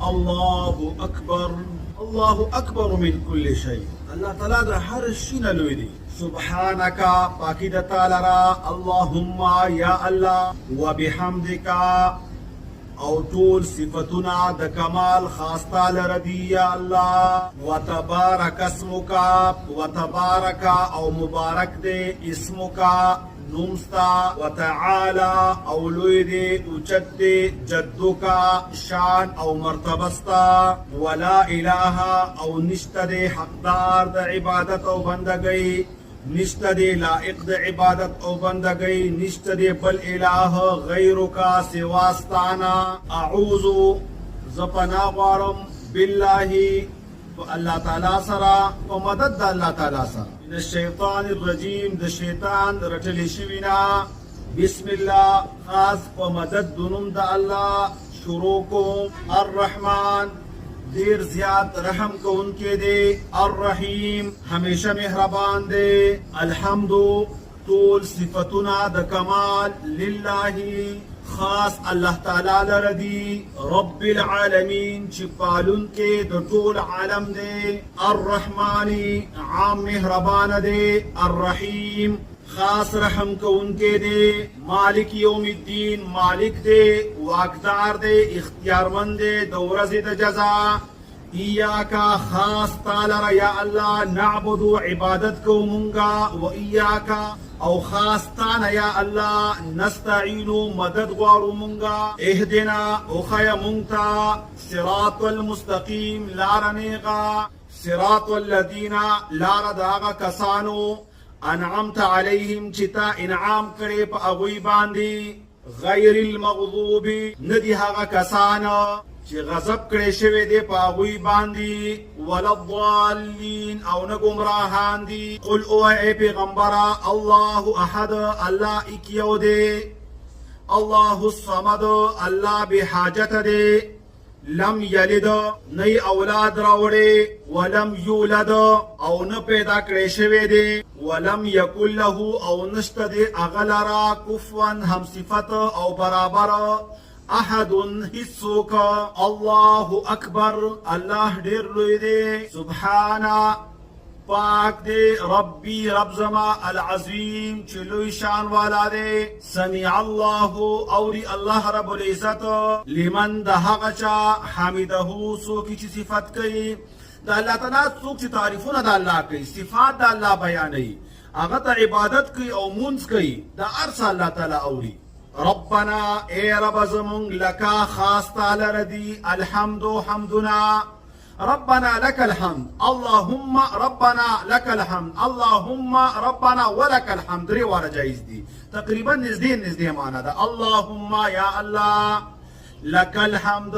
الله اکبر، الله اکبر من کل شی، الله تعالی د هر شي نه لوی دی. سبحانك، پاکی د تعالی را، اللهم، یا الله، وبحمدک، او ټول صفتونه د کمال خاص تعالی ردی یا الله. وتبارک اسمک، وتبارک، او مبارک دی، اسمک، نوم ستا، وتعالی، او لوی دی، اوچت دی، جدک، شان او مرتبه ستا. ولا اله، او نشته دی حقدار د عبادت او بندګۍ، نشته دی لائق د عبادت او بندګۍ، نشته دی بل اله، غیرک، سوا ستانه. اعوذ، زه پناه غواړم، بالله، په الله تعالی سره، په مدد د الله تعالی سره، من الشیطان الرجیم، د شیطان رټلی شوي نه. بسم الله، خاص په مدد د نوم د الله شروع کوم، الرحمن، ډیر زیات رحم کوونکی دی، الرحیم، همیشه مهربان دی. الحمد، ټول صفتونه د کمال، لله، خاص الله تعالی لره دی، رب العالمین، چې پالونکی د ټول عالم دی، الرحمن، عام مهربان دی، الرحیم، خاص رحم کوونکی دی، مالک یوم الدین، مالک دی، واکدار دی، اختیارمند دی د ورځې د جزا. ایاک، خاص تعالی یا الله، نعبد، عبادت کو مونږه، و ایاک، او خاص تعالی یا الله، نستعین، مدد غواړو مونږه. اهدنا، او خیا مونږ ته، صراط المستقیم، لار نیغه، صراط الذین، لار د هغه کسانو، انعمت علیهم، چې تا انعام کړی په هغوی باندې، غیر المغضوب، ندی هغه کسان چې غضب کړی شوی دی په هغوی باندې، ولا الضالین، او نه ګمراهان دي. قل، او ای پیغمبره، الله احد، الله ایک یو دی، الله الصمد، الله بې حاجت دی، لم یلد، نه اولاد راوړي، ولم یولد، او نه پیدا کړی شوی دی، ولم یکن له، او نشته دی هغه لره، کفوا، هم صفت او برابر، احد، هیڅوک. الله اکبر، الله ډیر لوی دی. سبحان، پاک دی، ربی، رب زما، العظیم، چې لوی شان والا دی. سمع الله، اوری الله رب العزت، لمن، د هغه چا، حمده، څوک چې صفت کوي د الله تعالی، څوک چې تعریفونه د الله کوي، صفات د الله بیانوي، هغه ته عبادت کوي او مونځ کوي، د هر څه الله تعالی اوري. ربنا، ای رب زمونږ، لکا، خاص تعالی ردی، الحمد، حمدنا. ربنا لك الحمد، اللهم ربنا لك الحمد، اللهم ربنا ولك الحمد، درې واره جایز دي، تقریبا نږدې نږدې معنا ده. اللهم، یا الله، لك الحمد،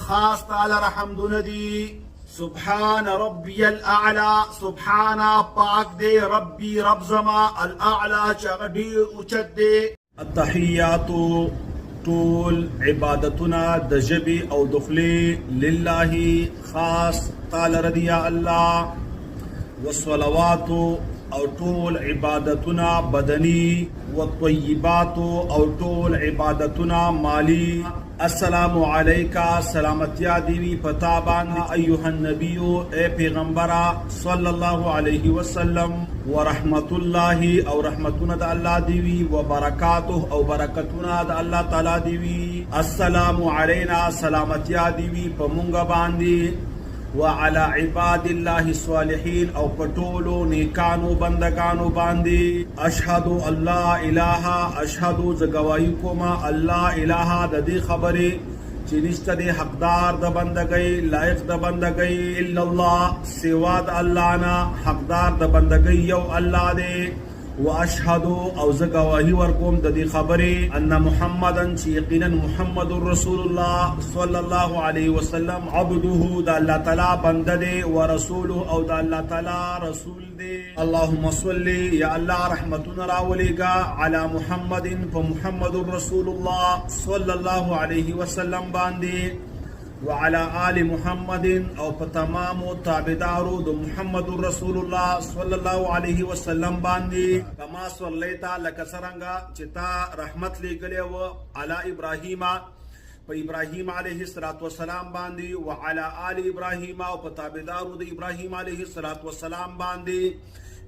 خاص تعالی حمدونه دي. سبحان ربي الاعلى، سبحان، پاک دی، ربي، رب زما، الاعلى، چې هغه ډېر اوچت دی. التحیات، ټول عبادتونه د ژبې او د خولې، لله، خاص تعالی رضی الله، والصلوات، او ټول عبادتونه بدني، والطیبات، او ټول عبادتونه مالی. السلام علیک، سلامتیا دی وي پتا باندې، ایها النبی، اے پیغمبره، صلی الله علیه وسلم، ورحمت الله، او رحمتونه د الله دی وي، وبرکاته، او برکتونه د الله تعالی دی وي. السلام علینا، سلامتیا دی وي په مونږ باندې، وعلى عباد الله الصالحین، او پټولو نیکانو بندگانو باندې. اشهد الله اله، اشهد، زه ګواهي کوم، الله اله، د دې خبرې چې نشته د حقدار د بندګۍ، لایق د بندګۍ، الا الله، سوا د الله نه. حقدار د بندګۍ یو الله دی. واشهد، او زه گواهی ورکوم د دې خبرې، ان محمدن، چې یقینا محمد رسول الله صلی الله علیه وسلم، عبده، د الله تعالی بنده دی، ورسوله، او د الله تعالی رسول دی. اللهم صل، یا الله رحمتونه راولېږه، علی محمد، په محمد رسول الله صلی الله علیه وسلم باندې، وعلى آل محمد، او په تمامو تابعدارو د محمد رسول الله صلی الله علیه وسلم باندې، کما صلیتا، لکه څرنګه چې تا رحمت لېږلی و، علی ابراهیم، په ابراهیم علیه الصلاة والسلام باندې، وعلى آل ابراهیم او په تابعدارو د ابراهیم علیه الصلاة والسلام باندې،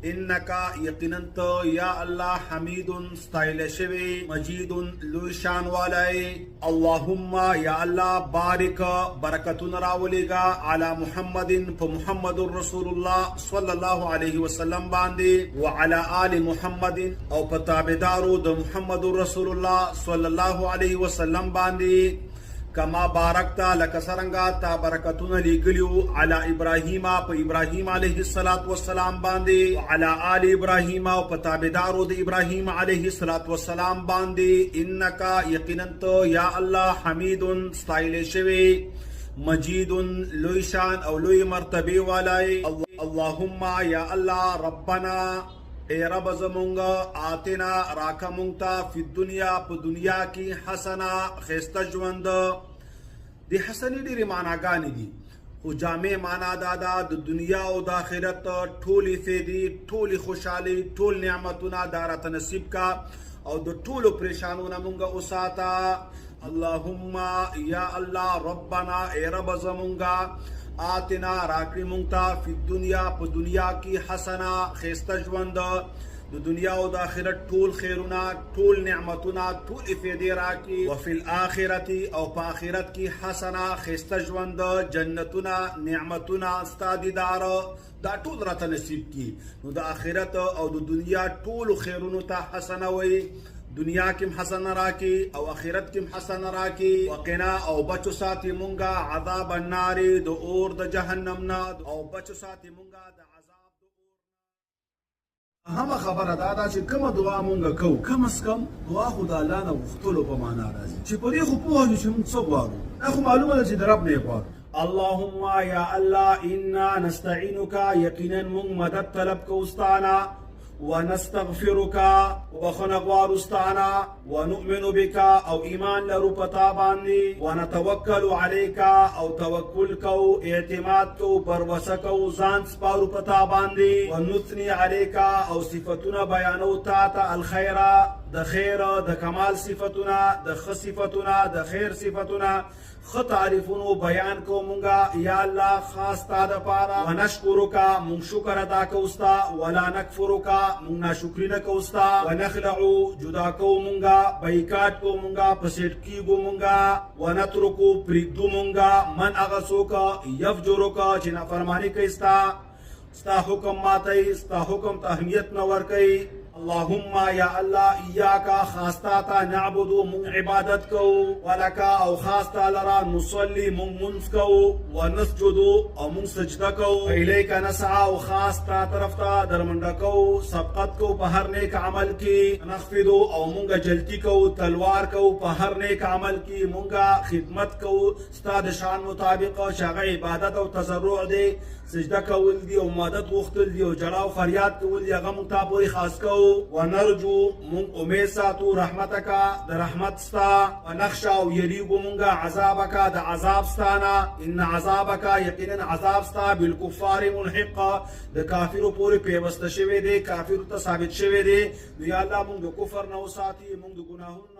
انک یقینا ته یا الله حمید ستایل شوی، مجید لوی شان والای. اللهم یا الله بارک برکتونه راولېږه علی محمد په محمد رسول الله صلی الله علیه وسلم باندې، وعلى آل محمد او په تابعدارو د محمد رسول الله صلی الله علیه وسلم باندې، کما بارکتا لکه څرنګه تا برکتونه لیږلي وو علی ابراهیم په ابراهیم علیه الصلاة والسلام باندې، علی آل ابراهیم او په تابعدارو د ابراهیم علیه الصلاة والسلام باندې، انک یقینا ته یا الله حمید ستایلی شوی، مجید لوی شان او لوی مرتبې والای. اللهم یا الله ربنا ای رب زمونږ، آتنا راکه مونږ ته، فی الدنیا په دنیا کې، حسنه ښایسته ژوند. د حسنې ډېرې معناګانې دي، خو جامع معنا دا ده د دنیا او د آخرت ټولې فیدې، ټولې خوشحالۍ، ټول نعمتونه دا راته نصیب کا او د ټولو پریشانو نه مونږ وساته. اللهم یا الله ربنا ای رب زمونږه، آتنا راکړي مونږ ته، فی الدنیا په دنیا کې، حسنه ښایسته ژوند، د دنیا او د آخرت ټول خیرونه، ټول نعمتونه، ټول فیدې راکړي، وفي الآخرت او په آخرت کې، حسنه ښایسته ژوند، جنتونه، نعمتونه، ستا دیدار، دا ټول راته نصیب کی. نو د آخرت او د دنیا ټولو خیرونو ته حسنه وایي، دنیا کې حسنه راکې او آخرت کې حسنه راکې. وقنا او بچو ساتي مونږه، عذاب النار د اور د جهنم نه، او بچو ساتي مونږه د عذاب د اور. اهمه خبره دا ده چې کومه دعا مونږ کوو، کم از کم دعا خو د الله نه غوښتلو په معنا راځي، چې په دې خو پوه شو چې مونږ څه غواړو. دا خو معلومه ده چې د رب نه یې غواړو. اللهم یا الله انا نستعینک یقینا مونږ مدد طلب کوو ستا نه، ونستغفرک وبخنه غواړو ستا نه، ونؤمن بک او ایمان لرو په تا باندې، ونتوکل علیک او توکل کوو، اعتماد کوو، بروسه کوو، ځان سپارو په تا باندې، ونثني علیک او صفتونه بیانو تا ته، الخیر د خیر د کمال صفتونه، د ښه صفتونه، د خیر صفتونه، ښه تعریفونو بیان کو مونږه یا الله خاص تا د پاره، ونشکرک مونږ شکر ادا کوو ستا، ولا نکفرک مونږ ناشکري نه کوو ستا، ونخلع جدا کوو مونږه، بایکاټ کوو مونږه، په سیټ کیږو مونږه، ونترکو پرېږدو مونږه، من هغه څوک، یفجرک چې نافرماني کوي ستا، ستا حکم ماتوي، ستا حکم ته اهمیت نه ورکوي. اللهم یا الله ایاک خاص تا ته نعبدو مونږ عبادت کوو، ولک او خاص تا لره نصلي مونږ مونځ کوو، ونسجدو او مونږ سجده کوو، الیک نسعی او خاص تا طرف ته درمنډه کوو، سبقت کوو په هر نیک عمل کې، نخفضو او مونږ جلتی کوو، تلوار کوو په هر نیک عمل کې، مونږ خدمت کوو ستا د شان مطابق چې هغه عبادت او تضرع دی، سجده کول دي او مدد غوښتل دي او ژړا او فریاد کول دي، هغه موږ تا پورې خاص کوو. ونرجو موږ امید ساتو، رحمتک د رحمت ستا، ونخشا او یریږو موږ، عذابک د عذاب ستا نه، ان عذابک یقینا عذاب ستا، بالکفار ملحق د کافرو پورې پیوسته شوی دی، کافرو ته ثابت شوی دی. نو یا الله موږ د کفر نه وساتي، موږ د ګناهونو